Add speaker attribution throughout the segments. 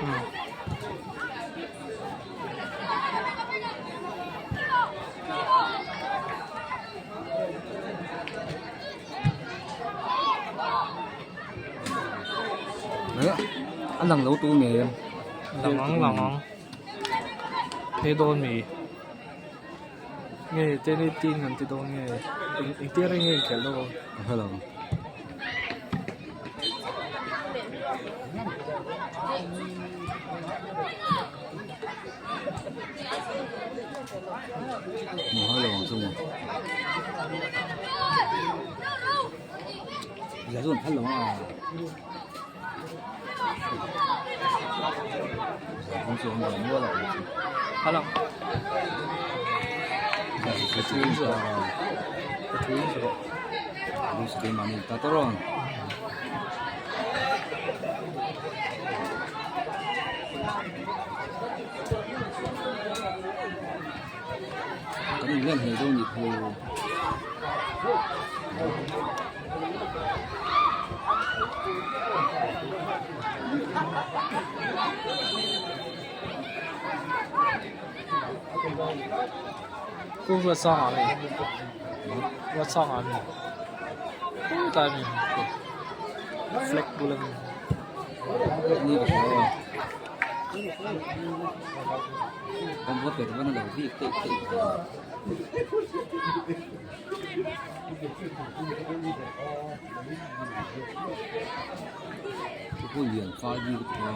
Speaker 1: A lang lo tu nge
Speaker 2: Lang ang lang ang He dawn mi Nge 1018 kan ti dawn nge Engtia reng nge inkhelh dawn
Speaker 1: Hello Hmu lo ang chu maw Zia chu an phal lo ang a Kawng chu a awm ve nual a awm chu
Speaker 2: Phal ang
Speaker 1: Kan inlen hle dawn nih khu.
Speaker 2: Pu Ruatsanga a ni. Ruatsanga a ni. Tlai mi flag bul a ni.
Speaker 1: Ni ka hria a. Kan va pet van a lo bik teih teih ve. Chu pawh lian fai bik a ti a.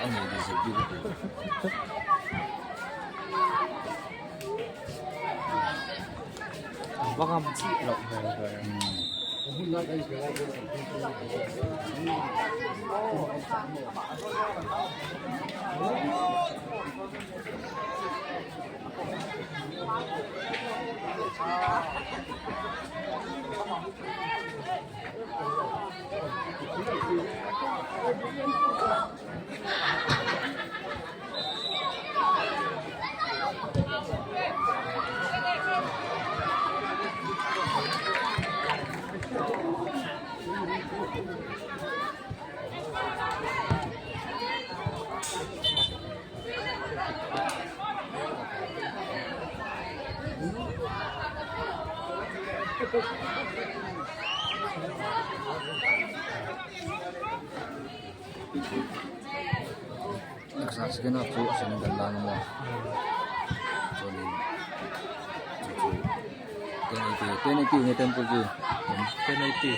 Speaker 1: A nei dik zet bik a ti.
Speaker 2: An va ngam chiah loh hmel ve.
Speaker 1: Next second half chu Senegal lan a maw chuanin chu chu 1080 1080 nge temple chu
Speaker 2: 1080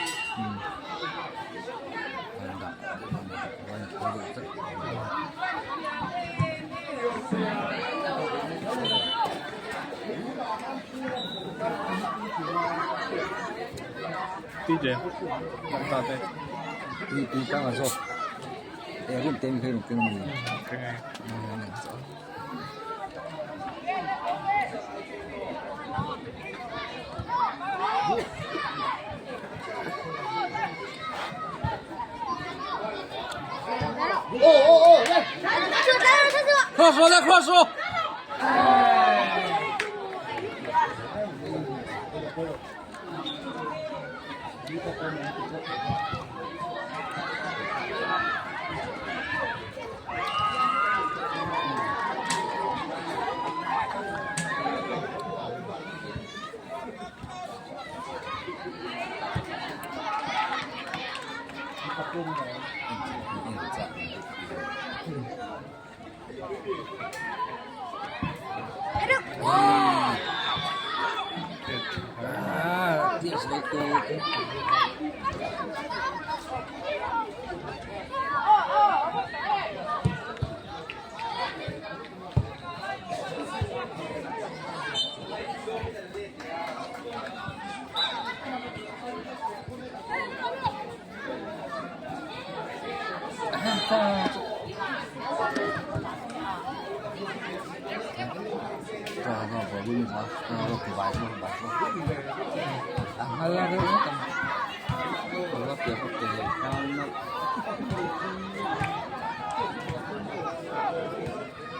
Speaker 1: an dah dawn a ni an khawi deuh tlat.
Speaker 2: Tui hle ta te.
Speaker 1: Tui tui tlang a zawk. E rin te mi kha rawn keng a ni.
Speaker 2: Keng e.
Speaker 1: Cross rawh le cross rawh.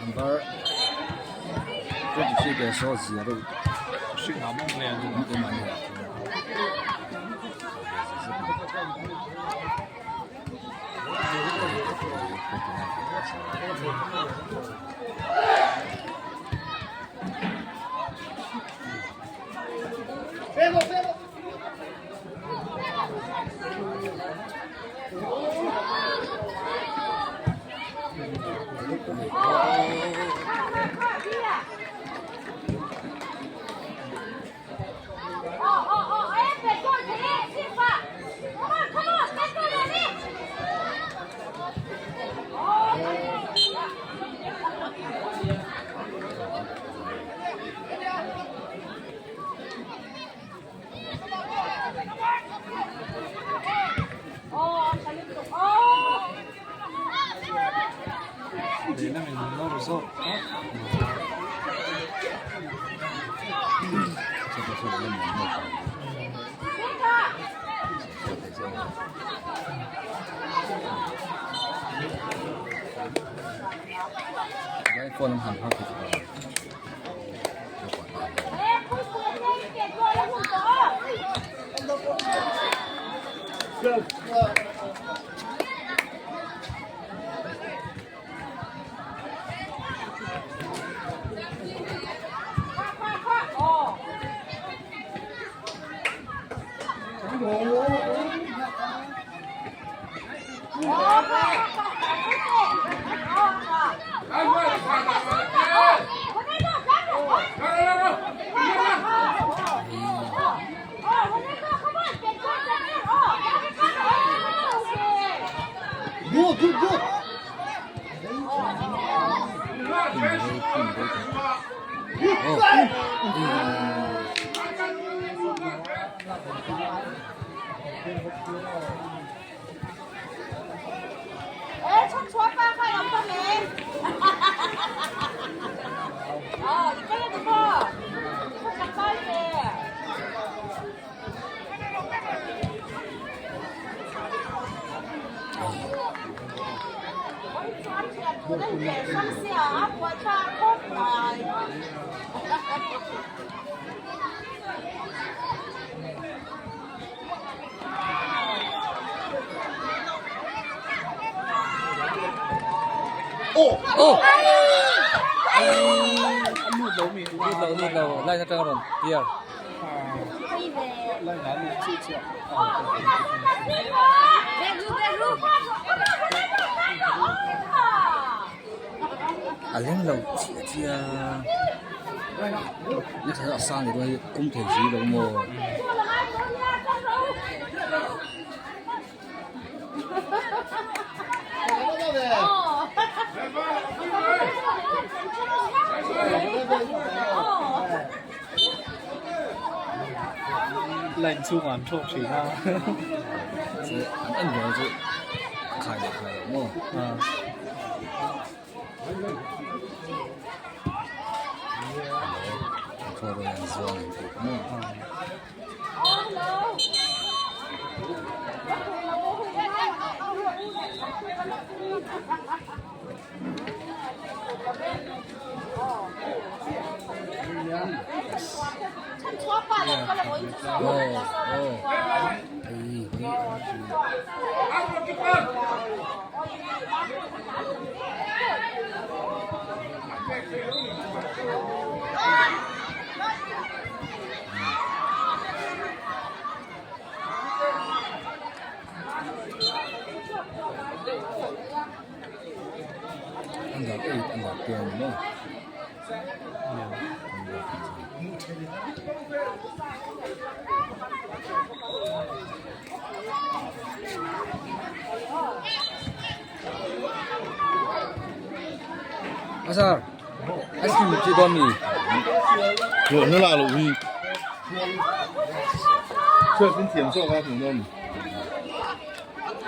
Speaker 1: Number 23 te saw zia deuh
Speaker 2: Lehlam in nawr zawk tlat.
Speaker 1: Oh! Lut lo lut lo line atang a rawn clear. A leng lo chiah chiah a ni a sang leh dawn hi kum thei si lo maw.
Speaker 2: Line chhungah an thlawk thin a.
Speaker 1: An en ber chu a khai leh khai lo maw. Thlawk in an zuang ang tih maw. Under 8 under 10 ni maw Azar ice cream chi dawn mi
Speaker 3: Hlawh na lah loh hi Chhuat in thiam zawk a hmuhnawm.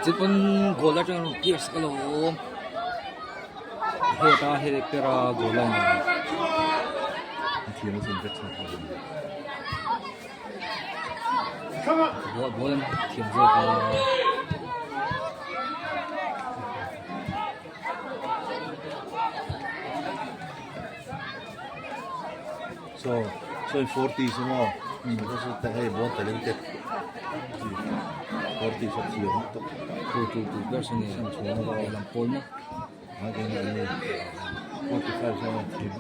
Speaker 1: Chi pawn goal atang rawn pierce ka lo awm heta hei pera goal a ni.
Speaker 3: Thiam a chin vek chhuat ho.
Speaker 1: Ball ball an thiam zawk a.
Speaker 3: So so in 40 so maw so hei ball talented 40 so thiam tok
Speaker 1: tu tu tu ber chu ni lehlam pawl maw
Speaker 3: 45 so thiam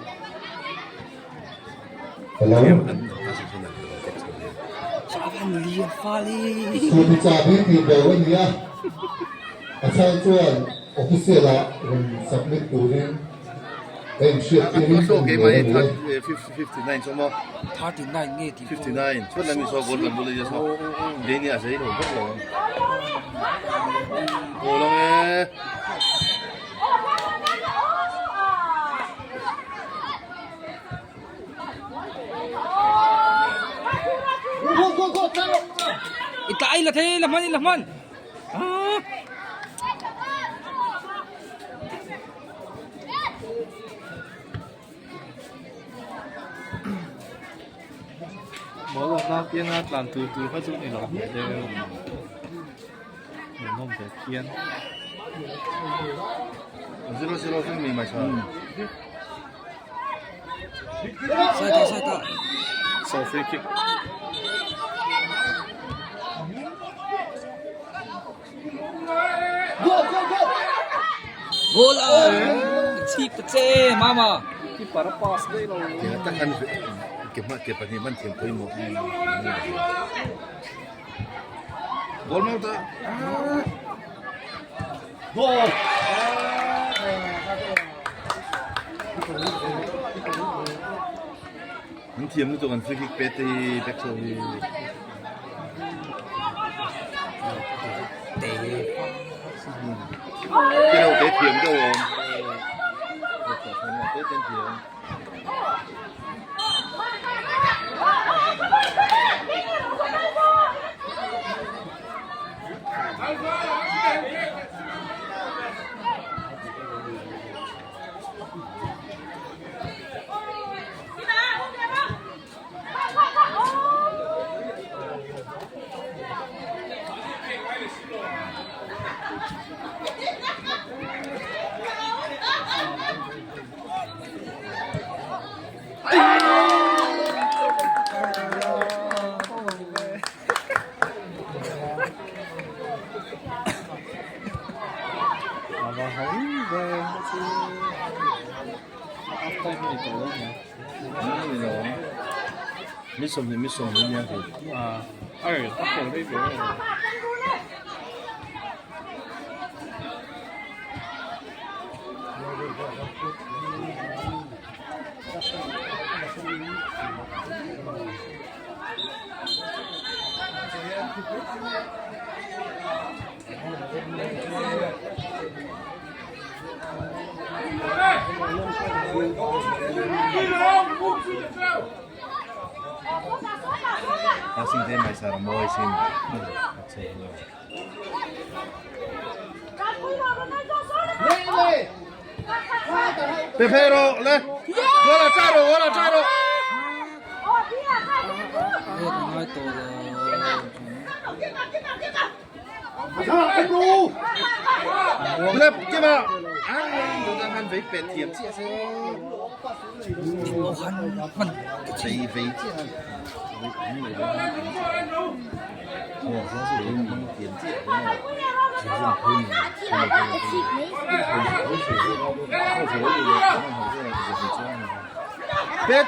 Speaker 4: Hello.
Speaker 1: Lian fal e.
Speaker 4: Scooty chahbi tih bo a ni a, a chhan chuan official ah rawn submit turin ka inhriat tirin ka in buai a ni e.
Speaker 1: 39 nge tih pawh. I tlai la thei la hman i la hman ah.
Speaker 2: Na pianga tlan tur tur kha chu ni lo hmel deuh. Hmuhnawm ve phian.
Speaker 3: 0-0 chu mi mai sa.
Speaker 1: Sai ta sai ta.
Speaker 2: So free kick.
Speaker 1: Go go go. Goal a. Chik ta che mama.
Speaker 2: Keeper a pass daih lo.
Speaker 3: Ke tak an ke hma ke pahnih man thiam pawimawh. Goal mau ta. Goal. An thiam lutuk an free kick pe te hi back so hi. Te lo te thiam deuh awm. Te ten thiam. Mi 20 mi 20 nia hi.
Speaker 2: A khel rei ve rei.
Speaker 3: Passing te mai sara mawi sin. Pe pe ro le. Gola charo gola charo.
Speaker 1: Ngai to lo.
Speaker 3: Le ke ma. Ah, han vei pe thiam chi se.
Speaker 1: Man.
Speaker 3: Vei vei chi. Pet.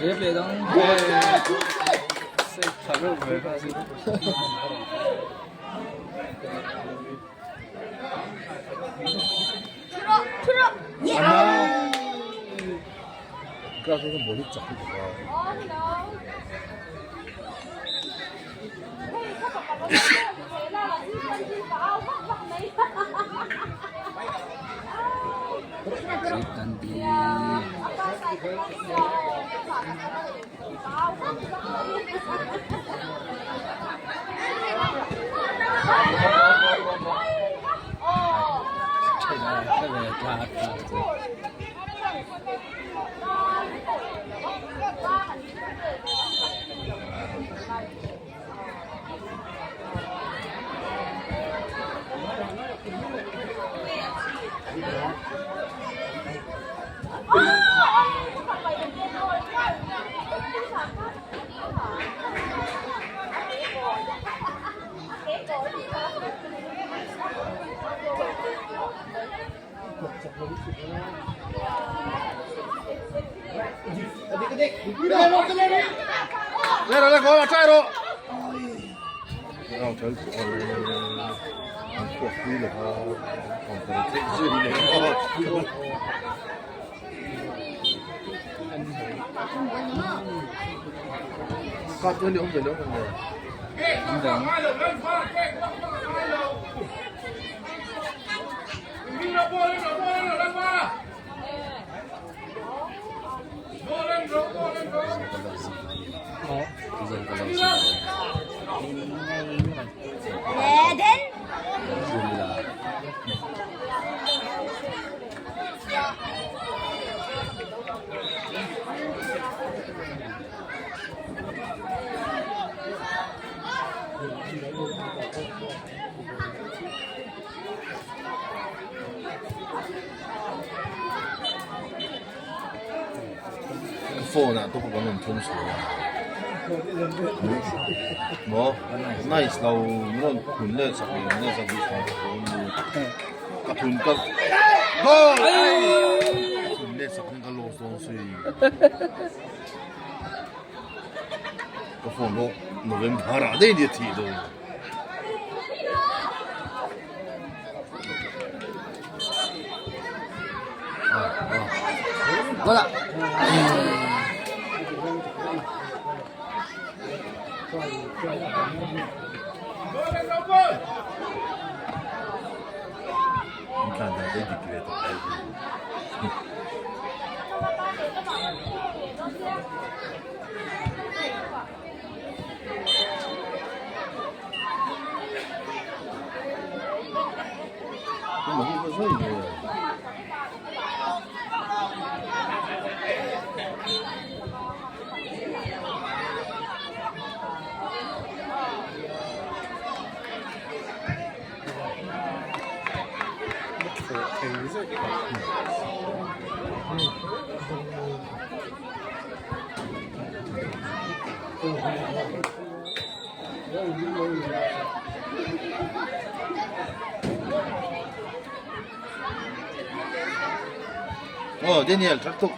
Speaker 1: Rep leh dang.
Speaker 2: Save tha reuh ve kha chu.
Speaker 1: Save dan bi.
Speaker 3: Phone ah te pawh kan rawn thum chhuah a maw nice lo min rawn phun leh chak leh leh chak duh chhuah ka ka phun ka goal phun leh chak in ka lost dawn si ka phone pawh November ah daih nia thih dawn. An tlan dan te dik ve tawh mai hi. Oh, Daniel, trak tuk.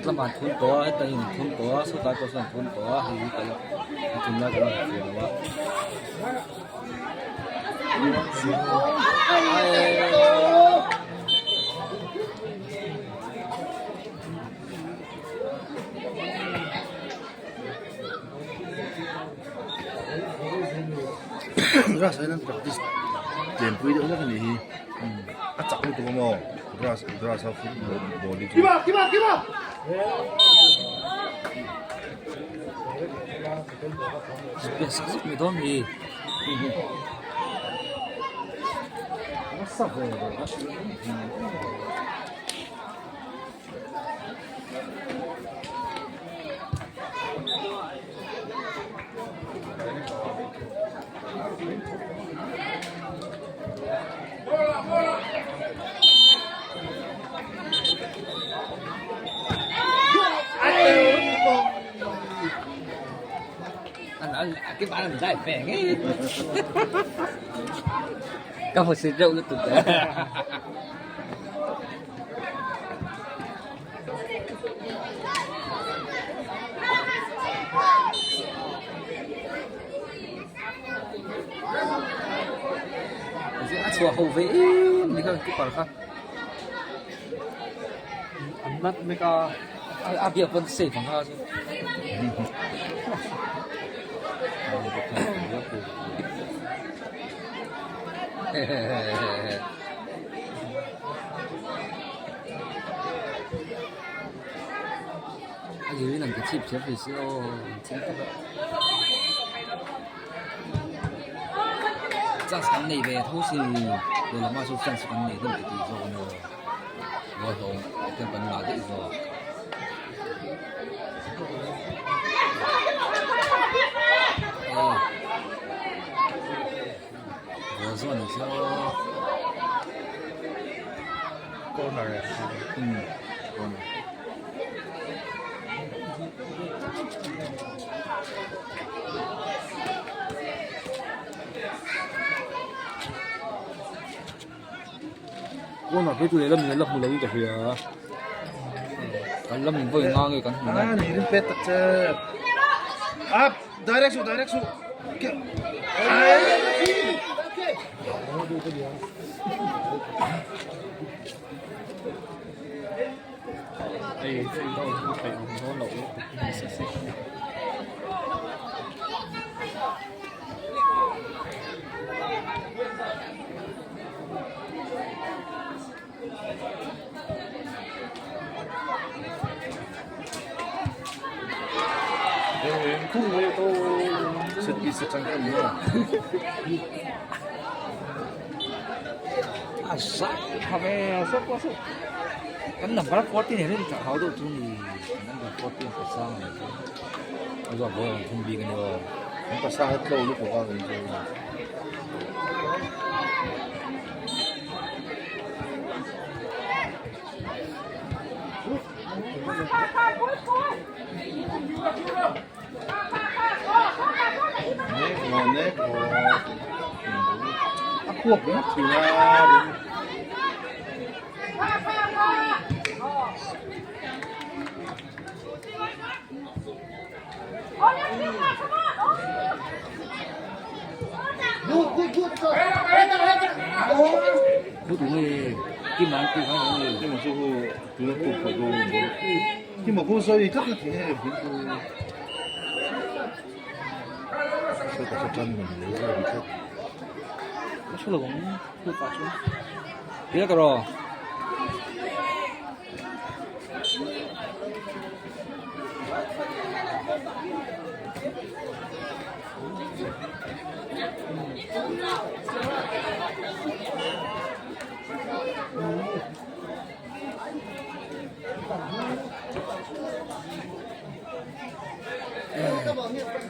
Speaker 1: Tlangval an thun tawh a heta in an thun tawh a sawtlai pawh sawn an thun tawh a hei hi ka la a thun lai ka la hmu ve lo a.
Speaker 3: Grass ah hian an practice tlem pui deuh hlek a nih hi a chak lutuk a maw grass grass a football ball hi chu.
Speaker 1: Ka hmu reuh lutuk a chhuah ho ve em ni kha keeper kha
Speaker 2: an mat mek a
Speaker 1: a biak pawn safe ang kha chu A zir in an ka chhip thiam thei si aw an thil tak a chance kan nei ve tho si lehlam ah chuan chance kan nei hlawm ti tih zawk a ni aw hlawm ten kan ngah daih zawk. zawh ni se aw.
Speaker 2: Corner eh.
Speaker 1: Hmm. Corner. Corner phei chu lehlam in a la hmu lo in ka hria. Kan lam in vawi nga nge kan hmu na.
Speaker 3: Ah, ni rin pet tak che. Up, direct su, direct su. Ke.
Speaker 2: Hei thei awm dawn loh nasa si.
Speaker 3: Set piece atang kan ni.
Speaker 1: A sai tha ve a sawk pawh sawk. Kan number 14 hian in hau deuh chu ni. Number 14 ka sang ani. A zuah ball ang thum bik ani aw.
Speaker 3: An pasang a tlo lutuk a kan chu. Nek maw nek maw. A khuap ringawt thin a.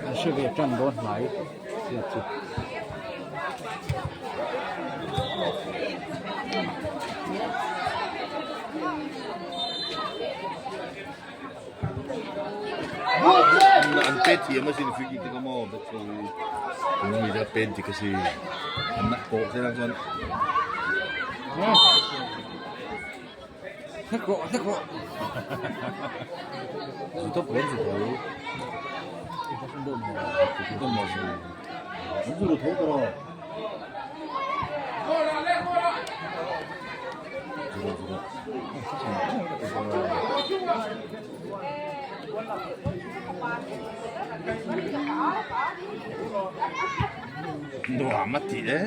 Speaker 1: An hre ve tan dawn hnai sia chu.
Speaker 3: An pe thiam asin free kick te kha maw back throw hi tuna mi te pen dik asi an nak pawh te lang chuan
Speaker 1: Thek rawh thek rawh
Speaker 3: zu top len zu tho zu maw zu an zu ru tho ta rawh zu rawh zu rawh Nuam a ti e.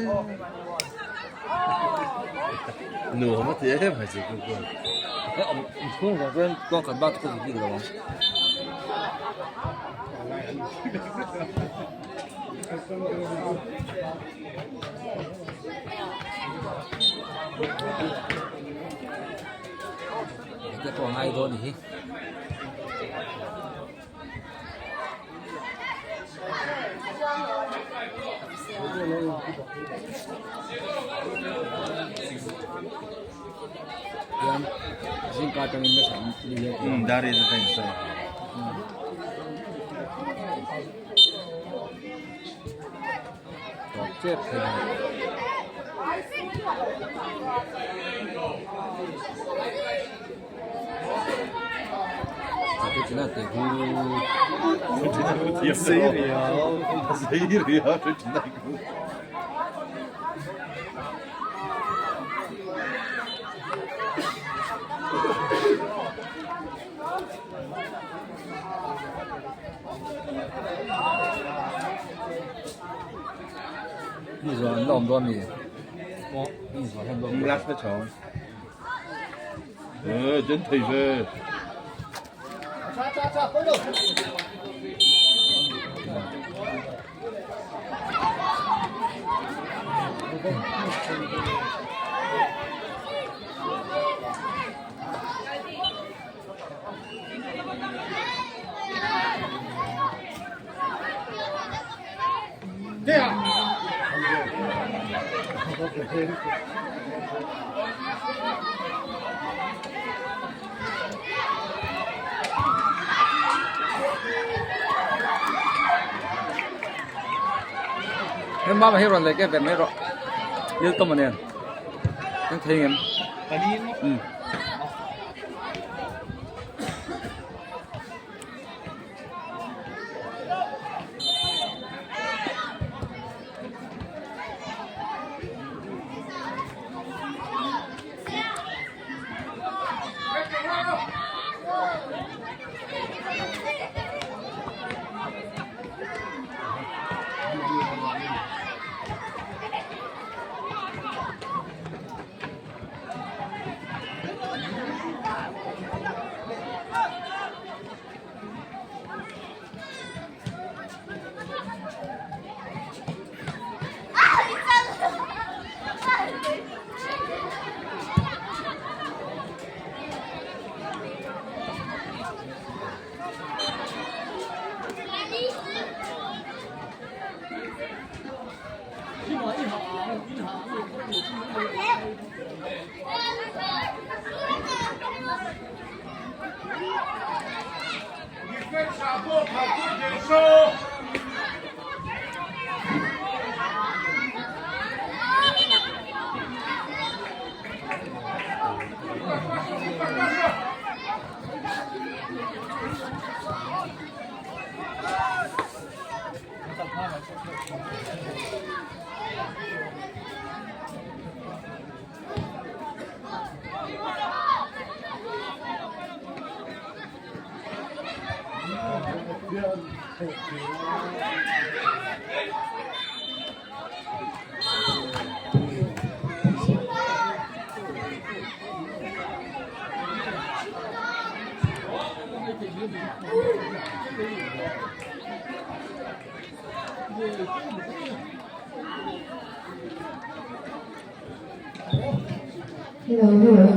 Speaker 3: Nuam a ti em mai chu ku ku.
Speaker 1: Chhung vang chuan tawng khat bak chu ka zir bik lo ang. Hete pawh a ngai dawn a ni hi. Hian zingka atangin nasa an ni leh tawh a.
Speaker 3: Dar in a teng sa.
Speaker 1: Tawp chep thei a. Ni zuan la awm dawn mi? Ni zuan hian la awm dawn.
Speaker 3: Last na chhawng. Ờ, chân thầy về.
Speaker 1: Hei mama hi rawn leh kep ve mai rawh lil tawm nen kan thei ngem um.
Speaker 5: Hello hello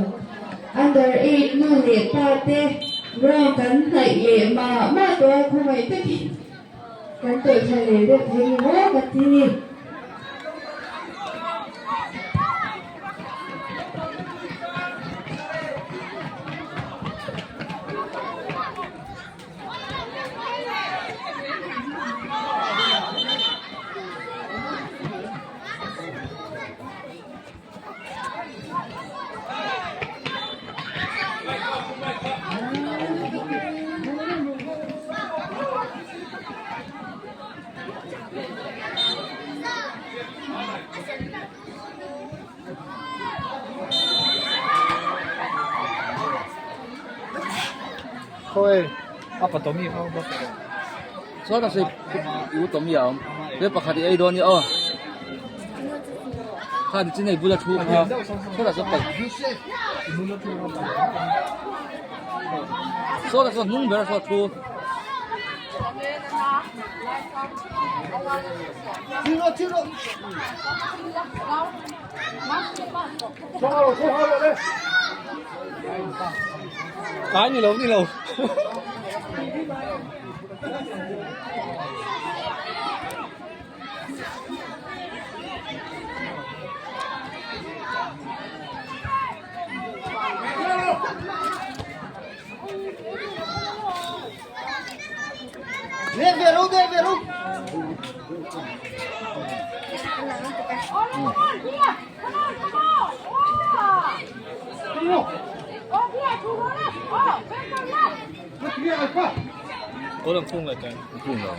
Speaker 5: under 8 nu leh pa te ground kan hnaih leh mah mah tawh a khawngaih takin kan tawih thla leh deuh thei ni maw ka ti ni.
Speaker 2: Khawi a pa Tommy kha bawk.
Speaker 1: Chuan a sawi u Tommy a awm. He pakhat i ei dawn nia aw. Kha ni chin hei bula thu kha. Sawtah sawn pal. Sawtah sawn hnung ber a saw thu.
Speaker 2: Cái ni lo ni lo. Có đồng khung lại cái.
Speaker 1: Khung rồi.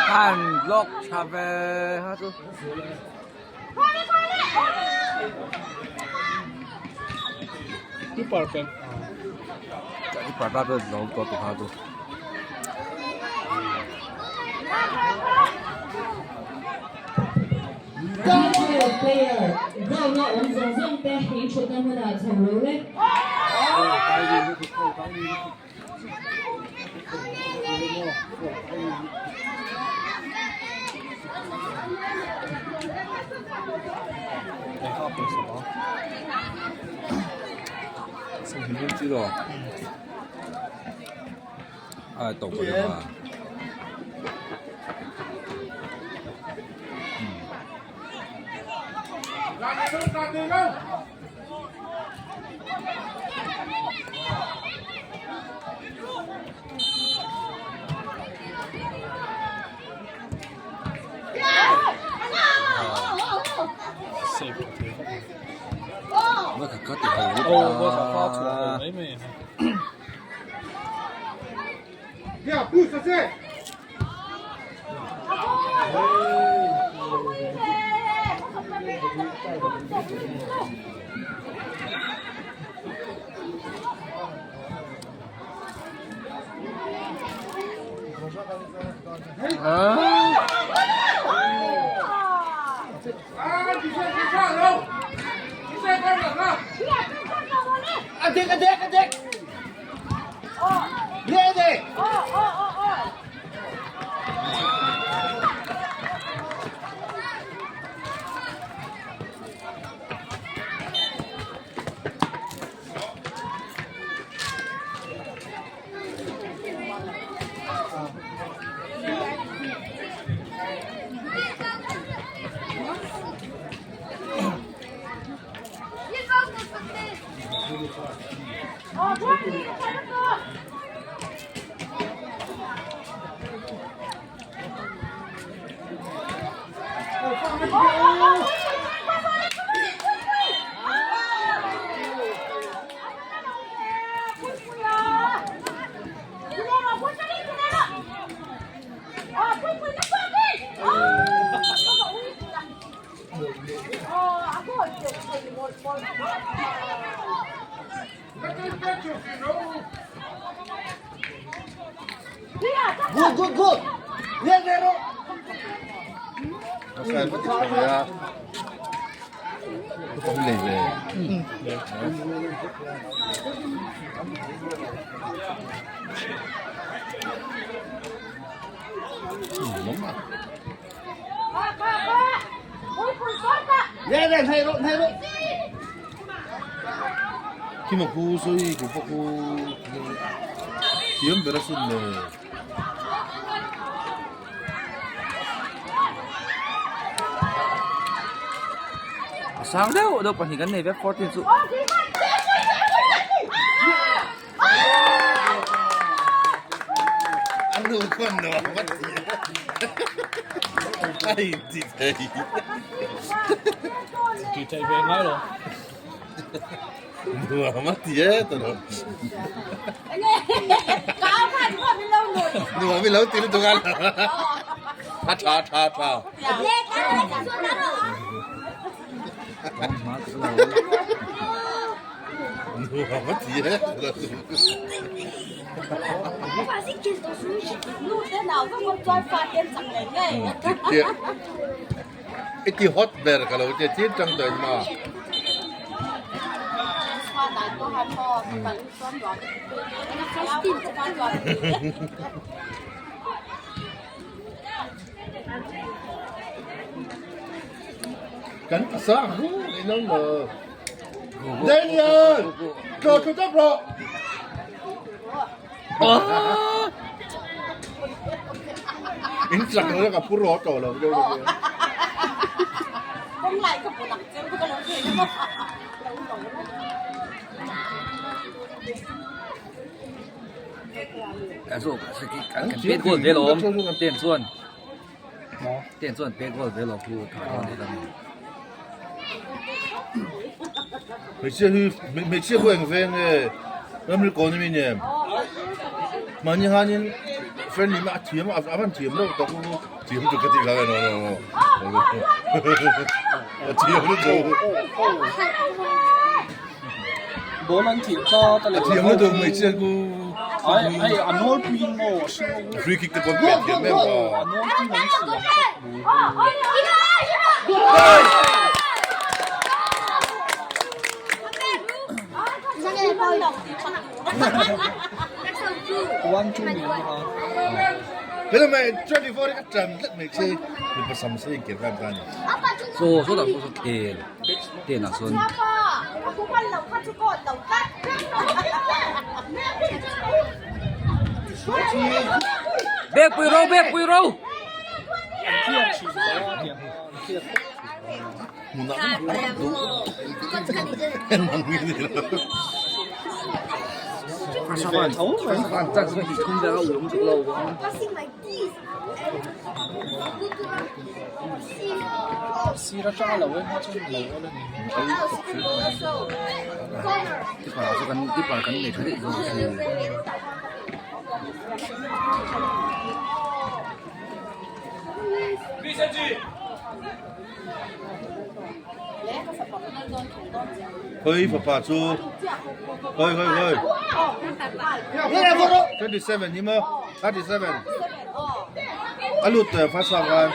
Speaker 1: An block tha ve ha chu.
Speaker 2: Keeper pen.
Speaker 1: Keeper ta pe lo to tu kha chu.
Speaker 5: Player ground a awm zawng zawng te in thutna hmunah chho lo le.
Speaker 3: Kima khu sawi ku pawh khu thiam ber a sin le.
Speaker 1: A sang deuh deuh pahnih kan nei vek 14 chu.
Speaker 3: An nu khawn lo a vat ti. Ai ti thei.
Speaker 2: Ti thei ve ngai lo.
Speaker 3: Nuam a ti e ta lo. Nuam i lo ti lutuk a. A tha tha tha. Nuam a ti e ta lo. I ti hot ber ka lo tia chin tang dawn ma. Kan ti sang hu ni lo lo. Daniel, tlo thu tap rawh. In chak lo ka pu ro to lo deuh deuh.
Speaker 1: Kan pet goal ve lawm ten chuan ten chuan pet goal ve lawm thu tha dawn ni lam.
Speaker 3: Hmeichhia hi hmeichhia pawh eng veng nge ramri kawn ami nen mahni hanin friendly a thiam a van thiam deuh tak u thiam chu ka tih lai no no no a thiam lutuk
Speaker 2: Ball an thih tlat a
Speaker 3: a thiam lutuk hmeichhia ku
Speaker 2: Ai ai a nawl puiin maw a hring a
Speaker 3: free kick te pawh pet thiam em a
Speaker 2: a nawl puiin an thiam tlat.
Speaker 1: Saw sawtah saw saw khel te ah sawn Bek pui ro bek pui ro.
Speaker 3: Hei fapa chu hoi hoi hoi 27 ni maw 37 a lut tawh first half khan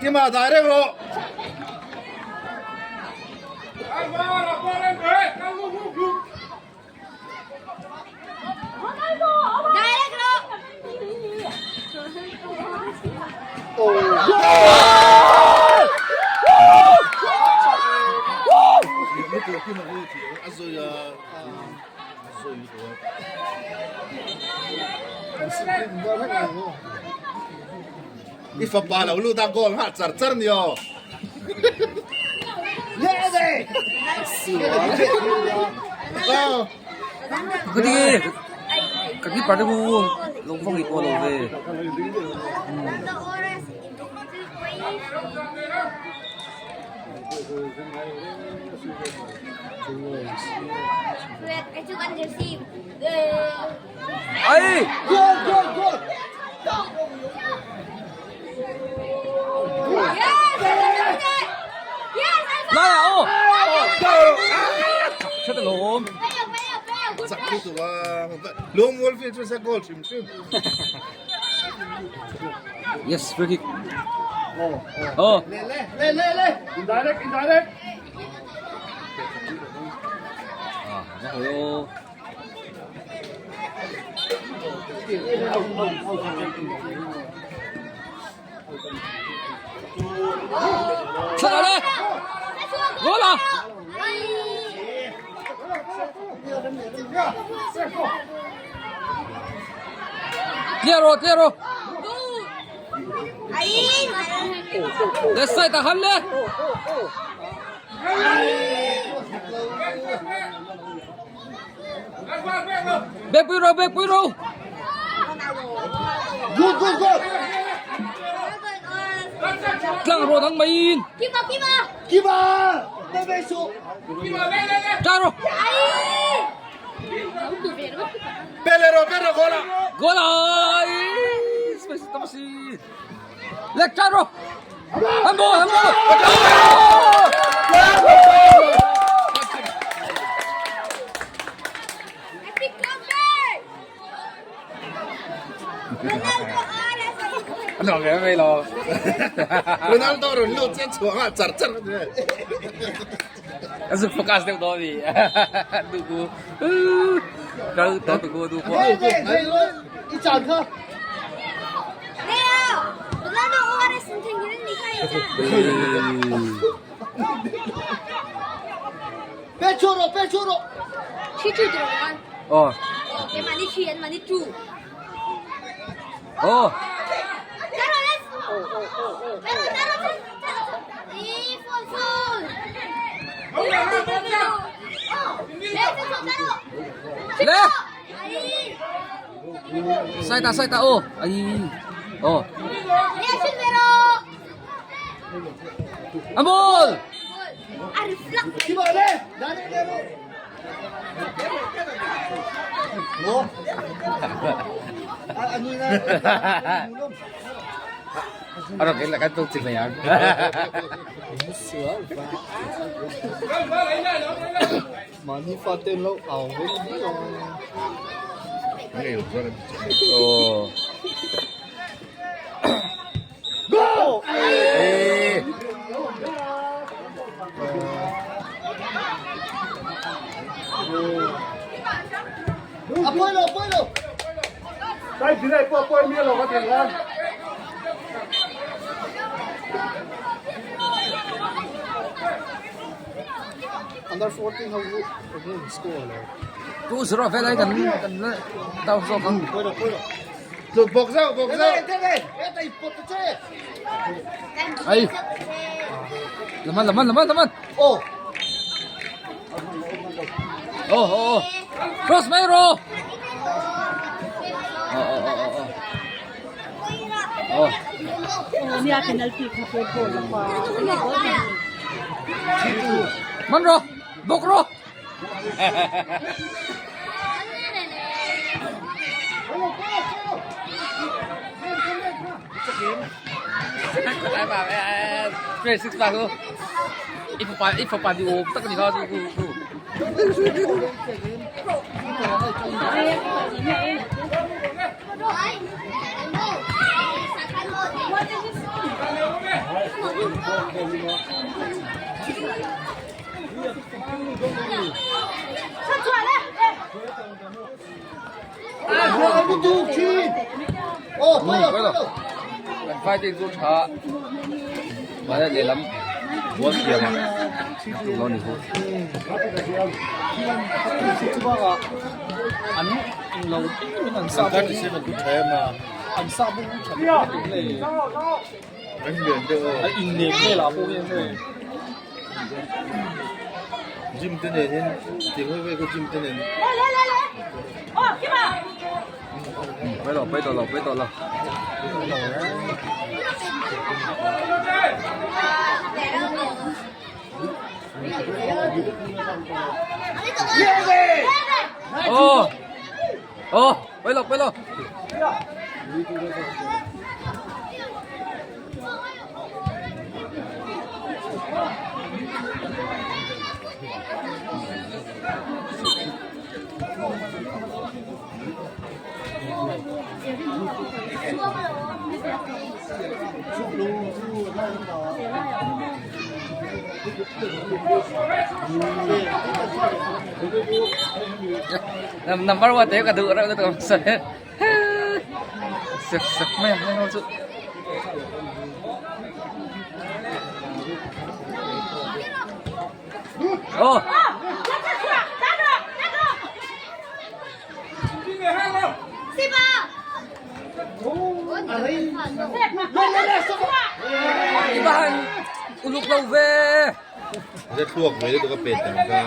Speaker 3: Kima direct rawh. I fapa lo lut a goal nghal char char ni aw.
Speaker 1: Ka keeper te hu lo vawng i pawh lo ve. Ai!
Speaker 4: Goal goal goal.
Speaker 1: Lai ah aw! Hriat alawm.
Speaker 3: Chak tu tu a lung mual field chu se goal hrim hrim.
Speaker 1: Yes, free kick. Oh.
Speaker 4: Le le le.
Speaker 3: Indirect indirect.
Speaker 1: À, nó hồi ô. Sao đây? Gol à? Clear rồi, clear rồi. Left side ta hắn lên. Back pui rồi, back pui rồi.
Speaker 4: Good good good.
Speaker 1: Tlang rồi thằng mày.
Speaker 4: Kiba. Bebe su.
Speaker 1: Ra rồi.
Speaker 3: Pele ro pele goal a.
Speaker 1: Gol rồi. Space tao si. Left ra rồi. Hắn ball, hắn ball. Nó nghe mày lo.
Speaker 3: Ronaldo ron lut chian chhuah nghal char char a ni.
Speaker 1: A zuk focus deuh dawn a ni. Duh ku. Kal ta tu ku du pawh.
Speaker 4: I chan kha. Pe chu ro pe chu ro.
Speaker 1: Ờ. Ờ. Le! Sai ta sai ta ô. Ai. Ô. Amol! Ano kailangan itong sila yan? Oh. Go! Eh. 2-0 velai kan kan la down zawk ang.
Speaker 3: Tluk bawk zauh bawk zauh.
Speaker 1: Ai. Laman laman laman laman. Oh. Oh oh oh. Cross mai ro. Oh oh oh oh oh. Oh. Man ro. Bawk ro. Three six pa chu i fapa i fapa ni awm tak a ni kha chu chu chu. Fighting chu tha mahse lehlam ball siam a tum lo a ni chu.
Speaker 3: Gym te nen hian ti hawi vel kha gym te nen.
Speaker 1: Pai lo pai tawh lo pai tawh lo. Oh oh pai lo pai lo. Number 1 te ka duh reuh lutuk a. Sep sep mai ang heng ho chu. Oh. Ibahan uluk lo ve.
Speaker 3: Ze thluak ve lutuk a pet ang kha.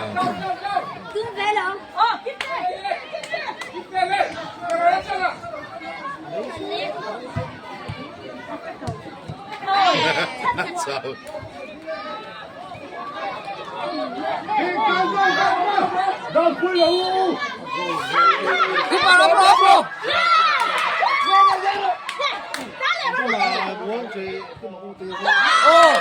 Speaker 3: Chau.
Speaker 1: Ipa ro ro ro. Oh.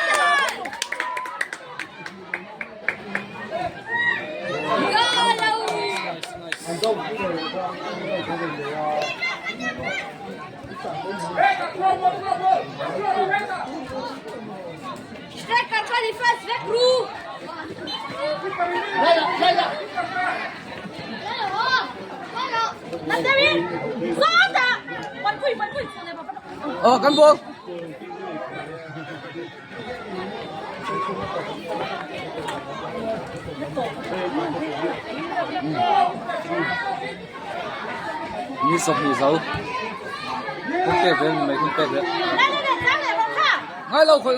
Speaker 1: Ờ, cán bộ. Ni 20 zo. Kun pek ve mai kun pek ve. Ngai lo khoi.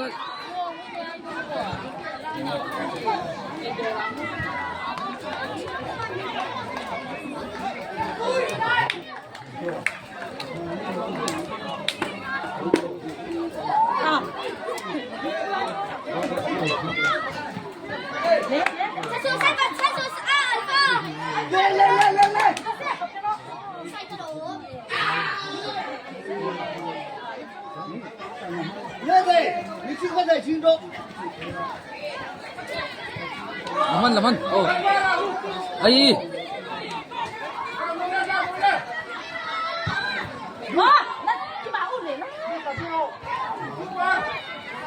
Speaker 1: Laman laman oh ai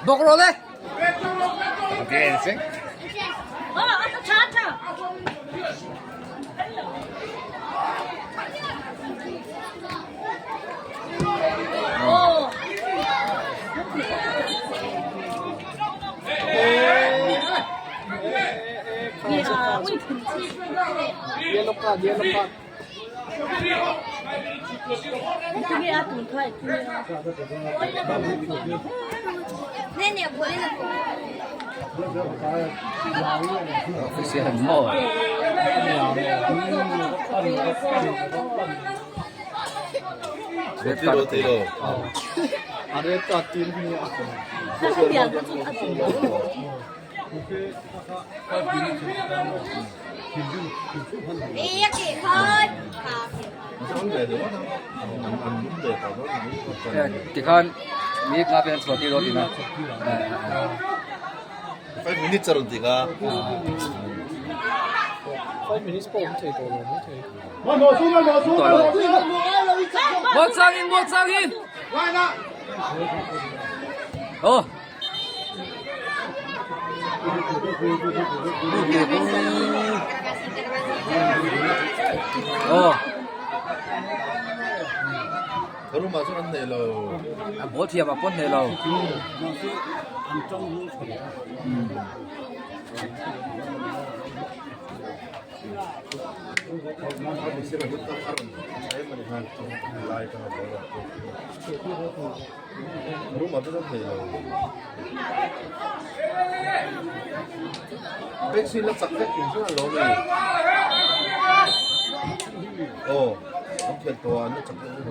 Speaker 1: bawk rawh le
Speaker 2: Yellow card, yellow card.
Speaker 3: Red card ti lo.
Speaker 2: A red card tin hi a.
Speaker 1: Tikhan mi nga pen chhuah ti ro ti na.
Speaker 3: 5 minutes a rawn ti kha.
Speaker 2: 5 minutes pawh awm thei tawh lo mai thei.
Speaker 1: Muak chang in muak chang in. Oh. Oh.
Speaker 3: Tharuma chuan an nei lo.
Speaker 1: A ball thiam a pawn nei lo.
Speaker 3: Room ah chuan an nei lo. Vaccine la chak vek thing chuan an lo nei. Aw, an thian tawh a, an la chak vek vek.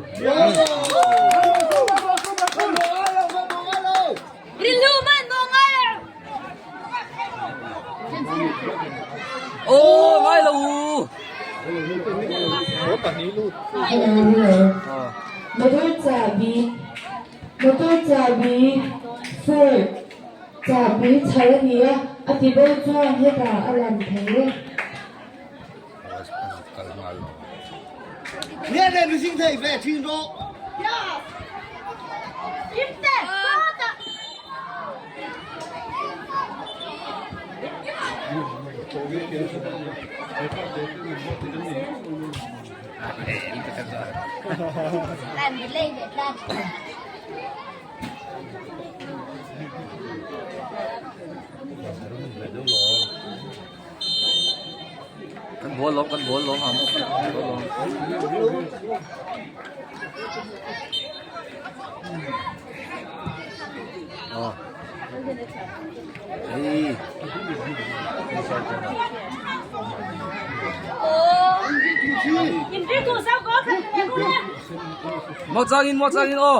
Speaker 1: Aw, ngai lo u.
Speaker 5: Motor chahbi Motor chahbi Ford chahbi chhar a ni a, a ti bo chuan hetah a lang thei e.
Speaker 1: Kan ball lawm kan ball lawm ham ball lawm. Aw. Ei. Mo chang in mo chang in aw.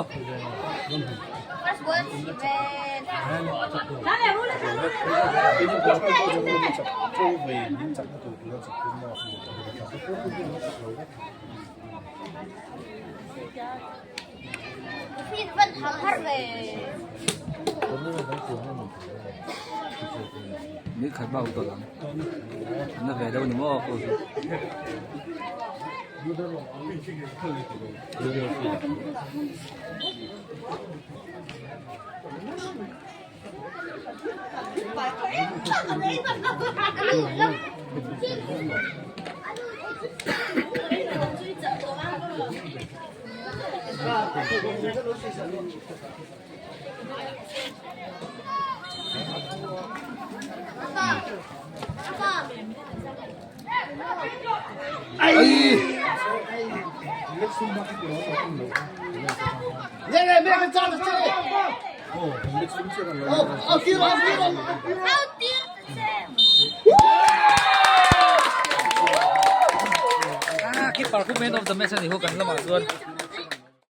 Speaker 1: Ni khat bak tawh ang. An la ve deuh ni maw ko chu. Ai. Ah, keeper khu man of the match ani ho kan lamah chuan.